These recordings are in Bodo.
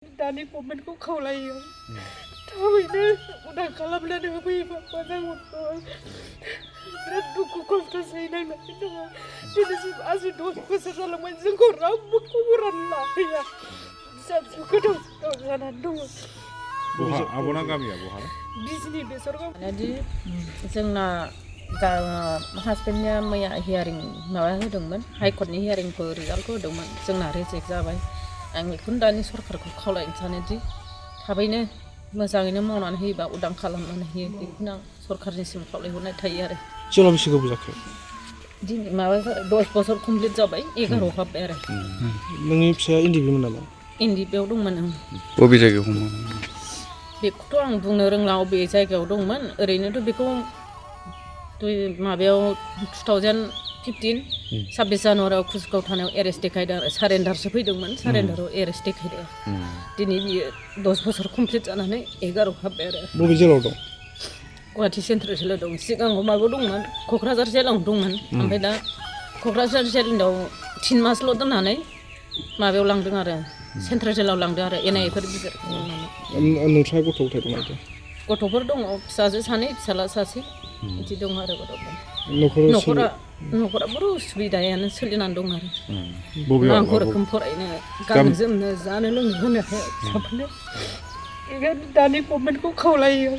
दानि गभर्नमेन्टखौ खावलायो थाबैनो उदां खालामनानै होफैयोबा मोजां मोनगौ बिराद दुखु खस्थ' सैनांनानै दङ दिनैसिम 10 बोसोर जालांबाय जोंखौ रावबो खबरानो लाफैया फिसा फिसौ गोदाव जानानै दङ। आब'ना गामिया बहा? बिजनि बेसरगाव। जोंना हासबेन्डनिया मैया हियारिं माबा होदोंमोन हाइकर्टनि हियारिंखौ रिजाल्टखौ होदोंमोन जोंना रिजेक्ट जाबाय। आं बेखौनो दानि सरकारखौ खावलायनो सानोदि थाबैनो मोजाङैनो मावनानै होयोबा उदां खालामनानै होयो बेखौनो आं सरकारनिसिम खावलायहरनाय थायो आरो। जेला बेसे गोबाव जाखो? दिनै माबा 10 बोसोर कमप्लिट जाबाय 11 हाबबाय आरो। नोंनि फिसाया इन्दिबिमोन नामा? इन्दिबियाव दंमोन आं। बबे जायगायाव हमो? बेखौथ' आं बुंनो रोंला बबे जायगायाव दंमोन ओरैनोथ' बेखौ माबायाव 2015 26 जानुवारियाव कुसगाव थानायाव एरेस्ट देखायदों आरो सारेन्डारसो फैदोंमोन सारेन्डाराव एरेस्ट देखायदों। दिनै बियो 10 बोसोर कमप्लिट जानानै 11 हाबबाय आरो। बबे जेलाव दं? गुवाहाटि सेन्ट्रेल जेलाव दं। सिगाङाव माबायाव दंमोन क'क्राझार जेलाव दंमोन ओमफ्राय दा क'क्राझार जेलाव 3 मासल' दोननानै माबायाव लांदों आरो सेन्ट्रेल जेलाव लांदों आरो एनआइएफोर बिजिरनानै। नोंथाङा गथ' गथाय दं नामा? गथ'फोर दङ फिसाजो सानै फिसाला सासे बिदि दं आरो गथ'फोर। न'खरा बर' उसुबिदायानो सोलिनानै दं आरो नांगौ रोखोम फरायनो गाननो जोमनो जानो लोंनो होनो हाया फिसाफोरनो। दानि गभर्नमेन्टखौ खावलायो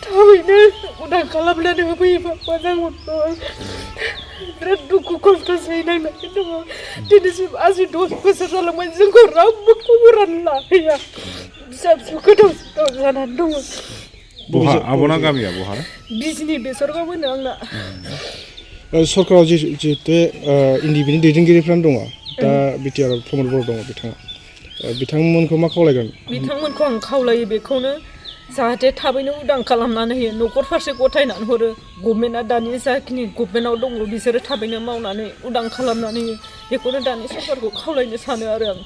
थाबैनो उदां खालामनानै होफैयोबा मोजां मोनगौ बिराद दुखु खस्थ' सैनांनानै दङ दिनैसिम 10 बोसोर जालांबाय जोंखौ रावबो खबरानो लाफैया फिसा फिसौ गोदाव जानानै दङ। आब'ना गामिया बहा? बिजनि बेसरगाव होनो आंना। सरकाराव जिहेतु इन्दिबिनि दैदेनगिरिफ्रानो दङ दा बिटिआर प्रमद बर' दङ बिथांमोनखौ मा खावलायगोन? बिथांमोनखौ आं खावलायो बेखौनो जाहाथे थाबैनो उदां खालामनानै होयो न'खर फारसे गथायनानै हरो गभर्नमेन्टआ दानि जाखिनि गभर्नमेन्टआव दङ बिसोरो थाबैनो मावनानै उदां खालामनानै होयो बेखौनो दानि सरकारखौ खावलायनो सानो आरो आं।